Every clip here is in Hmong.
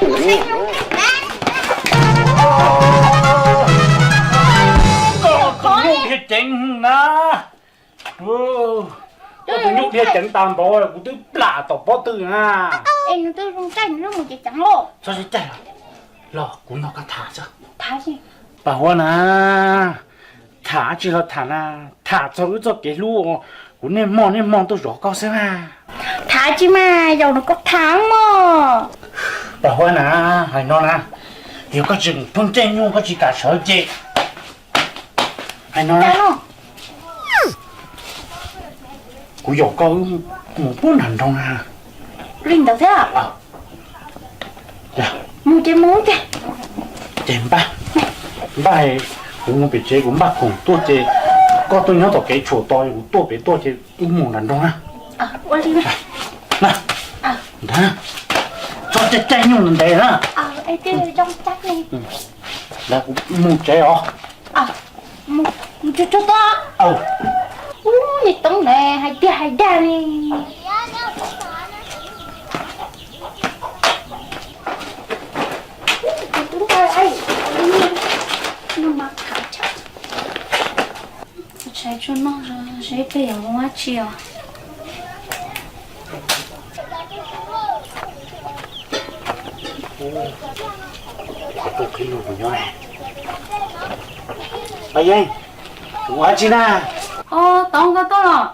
Koj tus nyuj dhia ceev na. Koj tus nyuj dhia ceev tas npaum kuv twb plam tom pob tw na. Txhob caij los, kuv nrog koj tham xwb. Paj Huab na, tham tsis los tham na, tham txog wb txoj kev hlub, kuv niaj hmo niaj hmo tuaj zov koj xwb na. Tham tsis mas, yaum no koj tham mog. Paj Huab na, hais no na, yog koj tseem pheej caij nyuj koj tsis kam sawv ces, hais no na, kuv yaum koj wb mus pub nram nroog na. Li ntawd thiab. Mus ces mus tiag. Ces npaj, npaj, kuv mus pem tsev kuv npaj khoom tuaj ces koj tuaj nyob tom kev tshuam tos kuv tuaj pem tuaj ces wb mus nram nroog na. Ua li na. Ntawd, txhob caij caij nyuj ntev na. Ntawd kuv mus tsev os. Mus tsuag tsuag tuaj. Ub, niag Toob ntawd hais tiag hais dag li. Tshais tsuag noj seb peb yuav ua dab tsi os. Paj Yeeb, ua dab tsi na? Os, Toob, koj tuaj los?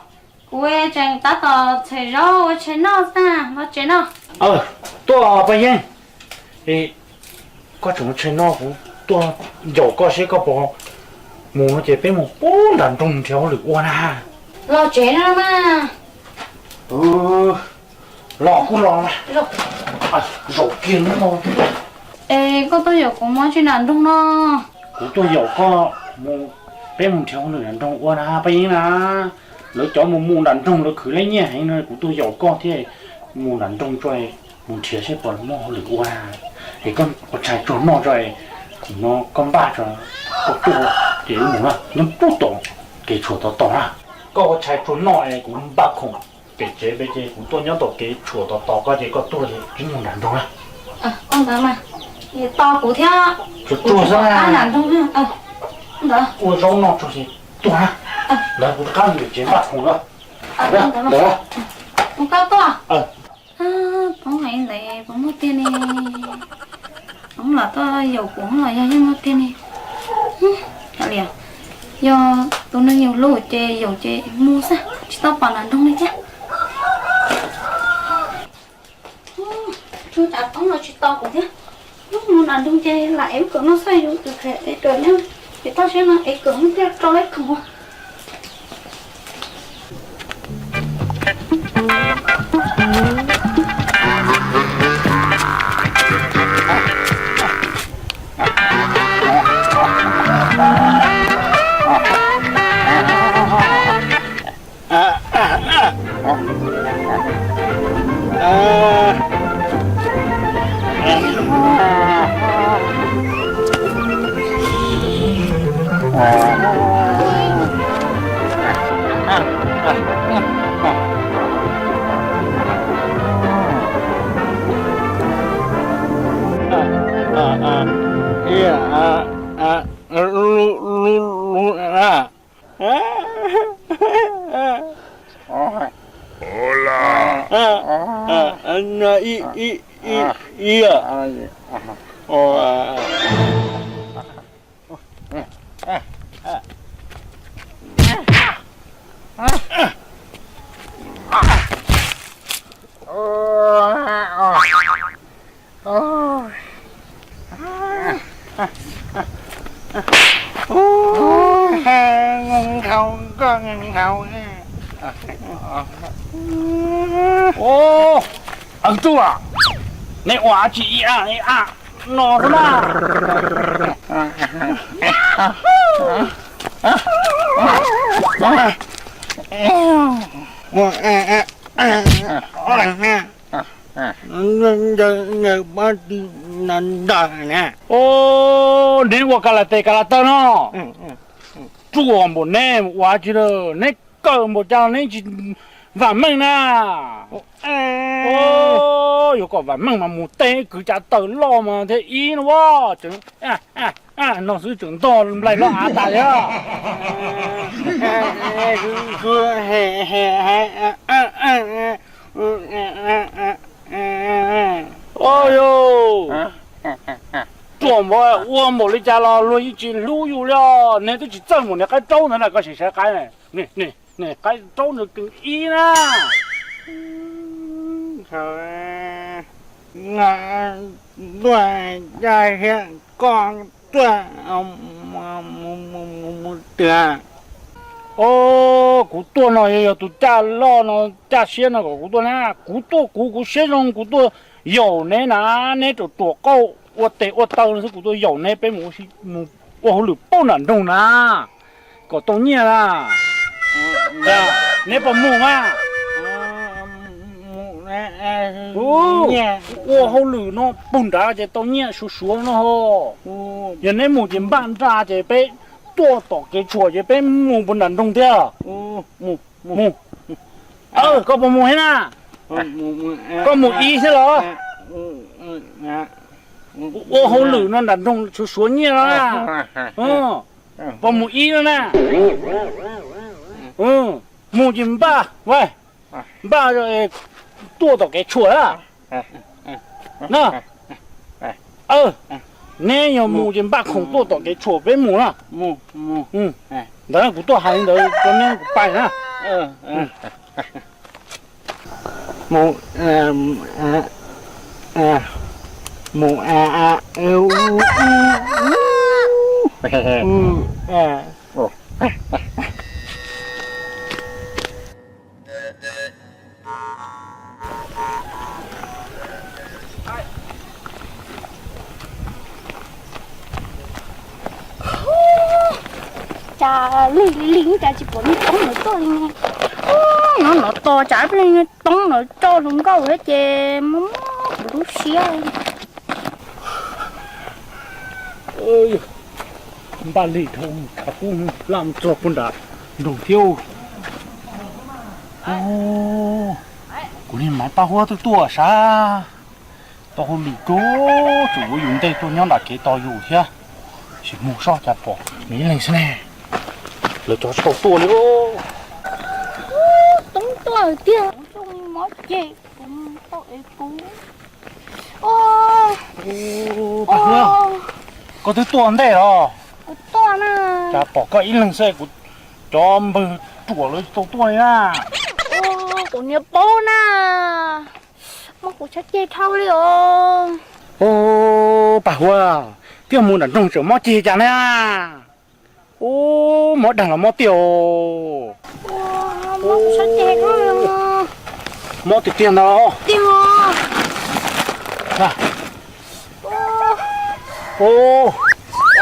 Kuv tseem tab tom txhais zaub ua tshais noj xwb, los tsev no. Tuaj Paj Yeeb. Koj tseem ua tshais noj, kuv tuaj yaum koj seb koj puas mus no ces peb mus pub nram nroog nrhiav hauj lwm ua na. Los tsev no mas. Los kuj los, zaum kiag no. Es koj tuaj yaum kuv mus tsi nram nroog no? Kuv tuaj yaum koj mus, peb mus nrhiav hauj lwm nram nroog ua na Paj Yeeb na. Lawv cov mus mus nram nroog lawv khwv lej nyiaj heev no, kuv tuaj yaum koj thiab mus nram nroog tso, mus nrhiav seb puas muaj hauj lwm ua na. Es koj ua tshais tsuag noj tso, no koj npaj tso, koj tuaj ces wb mus na, nyob pub tom kev tshuam tod tos na. Koj ua tshais tsuag noj es kuv npaj khoom pem tsev peb ces kuv tuaj nyob tom kev tshuam tos tos koj ces koj tuaj ces wb mus nram nroog na. Tos kuv thiab, tsuag tsuag xwb na. Ntawd ua zaub noj tsuag ces tuaj na. Ntawd kuv rov qab mus pem tsev npaj khoom na. Ntawd, mus koj tuaj. Poob heev ntawd puas muaj tiag ne? Poob los tuaj yaum kuv los yog yeej muaj tiag ne? Yog tus neeg yus hlub ces yaum ces mus xwb, tsis tau pom nram nroog li thiab. Tsuas tsam Poob los tsis tos kuv thiab. Mus nram nroog ces lam ev lub kawm noj xwb, yus tus khev ev kawm nyob, ces toj siab no ev kawm noj thiaj rau lawv khoom. Ub, Tub, neb ua tsi ib a ib a no xwb na? Ncaws pob tw no ntag na. Neb ua ka la tes ka la taw no, ruam npaum neb ua tsi lawm, neb kawm npaum cas neb tsis vam meej na. Yuav kom vam meej mas mus teb kwv cov taws loj mas thiaj ib no a. Tseem no xwb tseem ntog nplaig loj av tas thiab. Yog, ruam npaum ua npaum li cas los luag yeej tsis hlub yus li os. Neb twb tsis txawj mus niam qaib raub ntawd na, koj sim saib qaib, niam qaib raub nws kws ib na. Tuaj, koj tuaj mus tiag. O, kuv tuaj no yog tus caj loj no, caj siab no kom kuv tuaj na. Kuv tuaj kuv, kuv siab zoo kuv tuaj yaum neb na. Neb ruam ruam qauj ua tes ua taw no xwb kuv tuaj yaum neb peb mus ua hauj lwm puag nram nroog na, kom tau nyiaj na. Neb puas mus mas? Ua hauj lwm no puag nrad ces tau nyiaj suav suav no ho. Yog neb mus ces npaj nra ces peb tuaj tom kev tshuam ces peb mus puag nram nroog thiab. Mus. Koj puas mus thiab na? Koj mus ib thiab los? Ua hauj lwm no nram nroog suav suav nyiaj no na. Puas mus ib no na? Mus ces npaj, npaj tuaj tom kev tshuam na. Na, neb yog mus ces npaj khoom tuaj tom kev tshuam peb mus na. Ntawd kuv tuaj hais li ntawd rau neb kuv pais na. Mus, mus, Cas lig lig lig cas tsis pom niag Toob lawv tuaj li ne. Nov nov tos cas ib pliag niag Toob lawv tso hluas nkauj thiab ces muab kuv lub siab. Npaj lig dhau, khav kub laj mus txog puag nram nroog thiab. Kuv niag Maiv Paj Huab twb tuaj sav tau hauj lwm kawg, tseem ua yus ntej tuaj nyob nram kev tos yus thiab. Sim mus soj cas pom nws ib leeg xwb ne. Lawv cov tsis tau tuaj li. Toob tuaj tiag, mob ceg kuv tau ev kuv. Paj Huab, koj twb tuaj ntej los? Kuv tuaj na. Cas pom koj ib leeg xwb, kuv cov npawg ruam lawv tsis tau tuaj li na. Kuv niag paub na, muab kuv tshab ceg dhau li os. Paj Huab, twb mus nram nroog tseem mob ceg cas na. Ub, mob dag los mob tiag os. Mob tiag tiag ntag.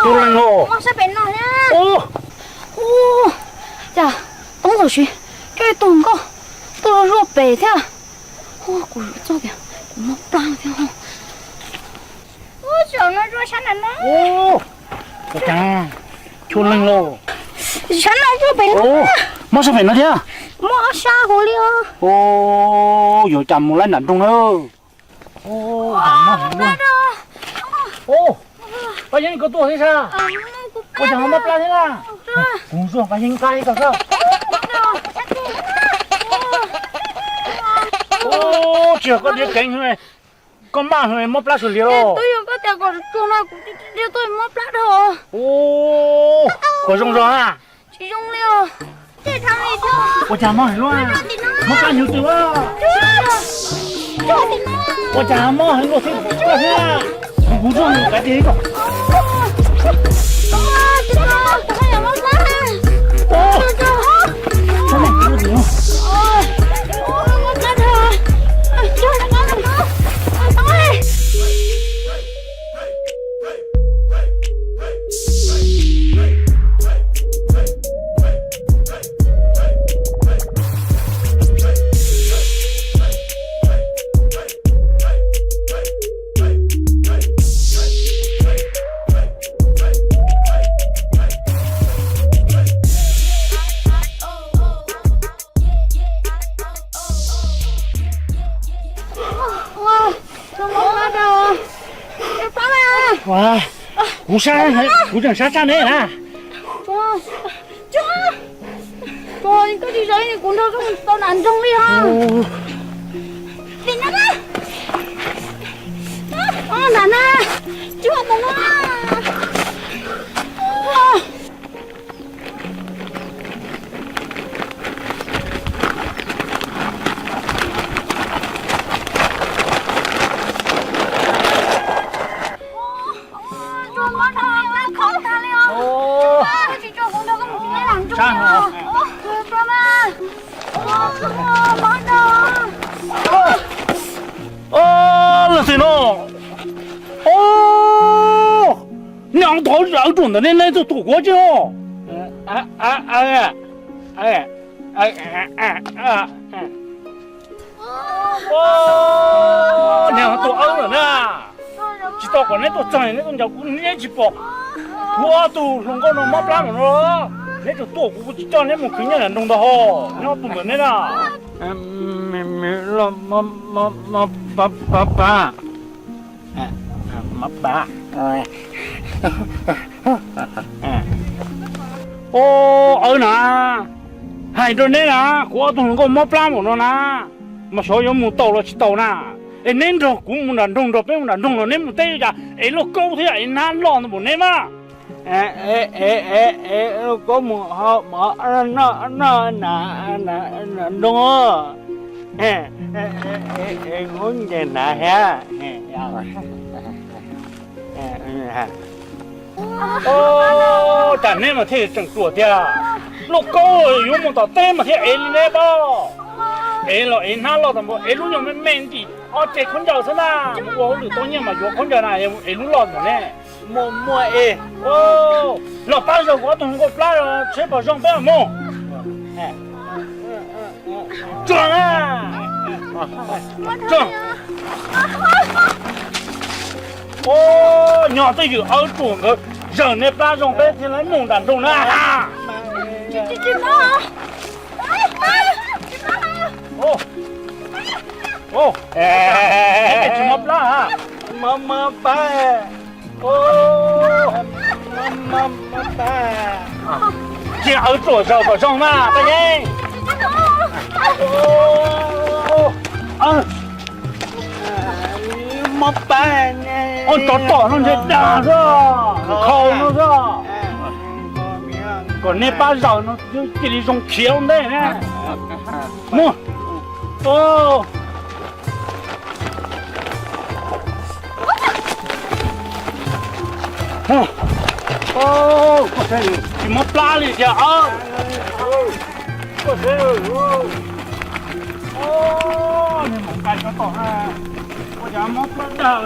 Tus leeg os. Cas Toob txawm siv coj ib tug nkauj tuaj zuaj pem thiab. Kuv txog tias kuv mob plab thiab. Ua cas, chua leeg lauj. Mob sab pem no thiab. Mob sab hauv li. Yuav cas mus laib nram nroog na. Paj Yeeb, koj tuaj thiab sas? Ua cas ho mob plab thiab na? Kuv zuaj Paj Yeeb qab ib tog xwb. Tsis yog koj diav keev, koj maj mob plab sawv liag los. Twb yog koj tias kom tsuag no kuv thiaj tuaj mob plab dhau. Kom zoo zog na. Tsis zoo li os. Ua cas mob heev luaj, mob plab hnyuv twg a? Ua cas mob heev luaj thiab, kuv zuaj mus kav tiag ib tog. Kuv sab, kuv tseem sab sab neb na. Koj tsis zov kuv nrog koj mus tau nram nroog li os. Vim no na, nram na, tsis mus no. Leej twg no? Neb thov awv ruam ntawm neb, neb tuaj tuam kuv tsi os. Neb tuaj awv lawm na. Tsis tau kom neb tuaj txog, neb tuaj ncaws kuv, neb tsis pom kuv ob tug hluas nkauj no mob plab mus no los? Neb tuaj tuam kuv, kuv tsis coj neb mus khwv nyiaj nram nroog ntag hos, neb ob tug ntawm neb na. Mob plab. Os, awv na, hais rau neb na, kuv ob tug hluas nkauj mob plab npaum no na, mas xyov yuav mus tau los tsis tau na. Es neb nrog kuv mus nram nroog, nrog peb mus nram nroog los neb mus teb li cas es Lauj Kaub thiab es Nab loj ntawd npaum neb mas. Lauj Kaub mus hau mov noj nram nroog. Ub, cas neb mas thiaj tseem ruam tiag. Lauj Kaub yuav mus tom teb mas thiaj ev li neb pob. Ev los ev Nab loj tas npaum, ev lub nyuag me me ntim ob ce khaub ncaws xwb na, mus ua hauj lwm tau nyiaj mas yuav khaub ncaws na, ev lub loj ntawm neb. Muaj muaj es. Los pab zaws kuv ob tug hluas nkauj plab seb puas zoo peb mam mus. Tsuag na. Tsuag. Os, nyob twj ywm awv ruam nkawd zaws neb plab zoo peb thiaj li mus nram nroog na. Tsis mob plab. Cia awv ruam zaws kom zoo na peb yeej. Ua tsov tom no ntshe dag xwb, khau no xwb. Kom neb pab zaws no cia li zoo khiav ua ntej na. Mus. Tsis mob plab li tiag. Koj saib, niag maum kais tsov tom na, ua cas mob plab dag.